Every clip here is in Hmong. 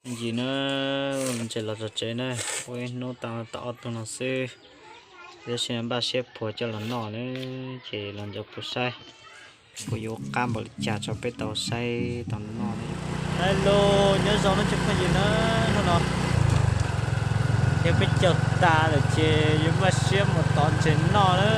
Yim na, ntses los txog tsev na, ua ib hnub tau tau ob tug no xwb, tab sis npaj siab phuav coj los noj na, ces los nrog kuv saib, kuv yuav ua qab npaum li cas rau peb tau saib tau noj na. Hello, nyob zoo nawb tsoom phooj ywg na, hnub no yog peb caug tas lawm ces yuav npaj siab mus tov ntses noj na.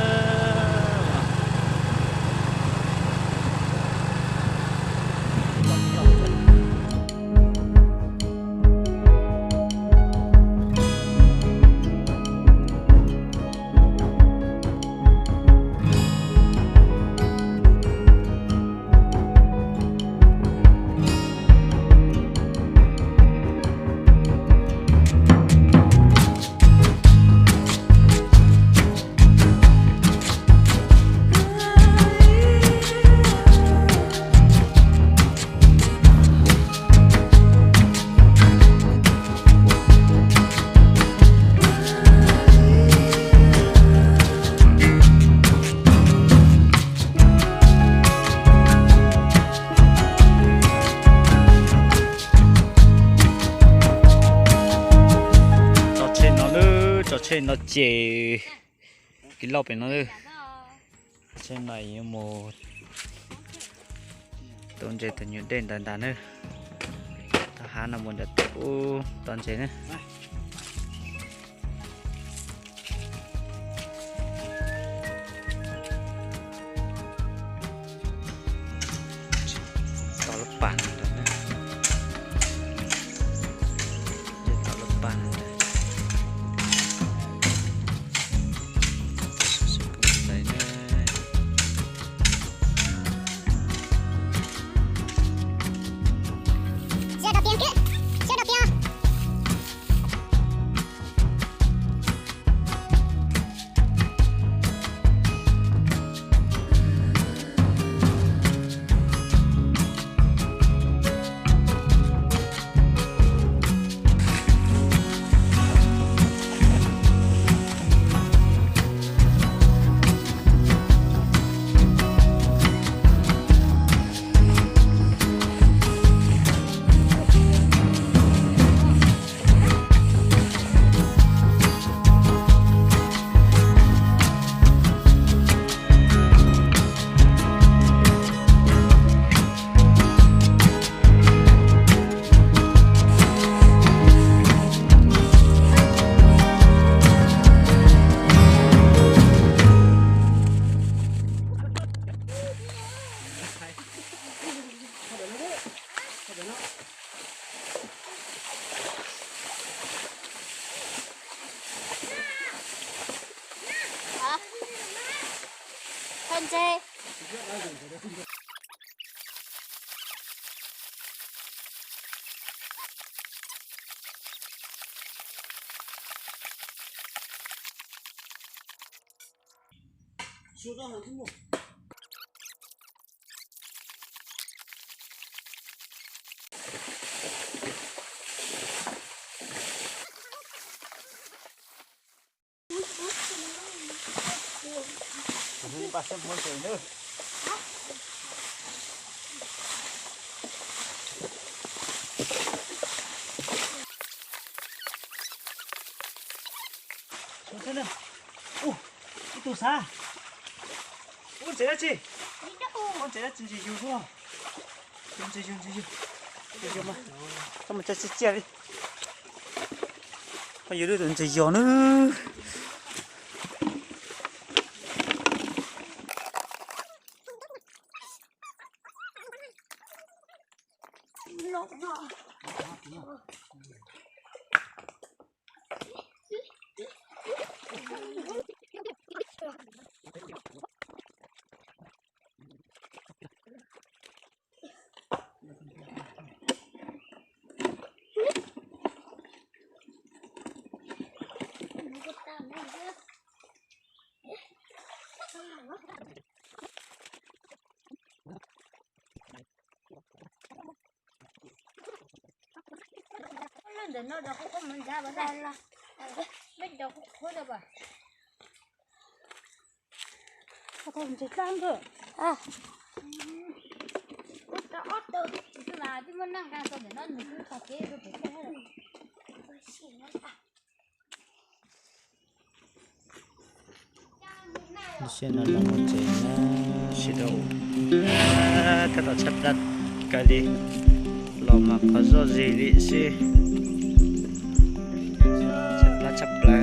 Tso tsheb no lawm, tso tsheb no ces kiv lauj pem no lawm. Tsheb no yuav mus tu ntses tus nyuag dej ntawd ntag na. Tau hav no mus nram teb ub tov ntses na. Tau lub pas no ntag na. Tau lub pas no ntag. Thov ntse. Ib tug xav. Ua ntses dab tsi? Ua ntses dab tsi, ntses yug xwb. Ntses yug, ntses yug. Ntses yug mas. Koj mus tso tsiaj tsiaj li. Koj yuav lwm tus ntses yog na. Ntawm no cov qhuav qhuav mus ntag, peb cov qhuav qhuav ntawd as. Sij no los mus tsev na, sij dau, tab tom tshaib plab kawg li, los mas qhov zoj zig li xwb, tshaib plab tshaj plaws.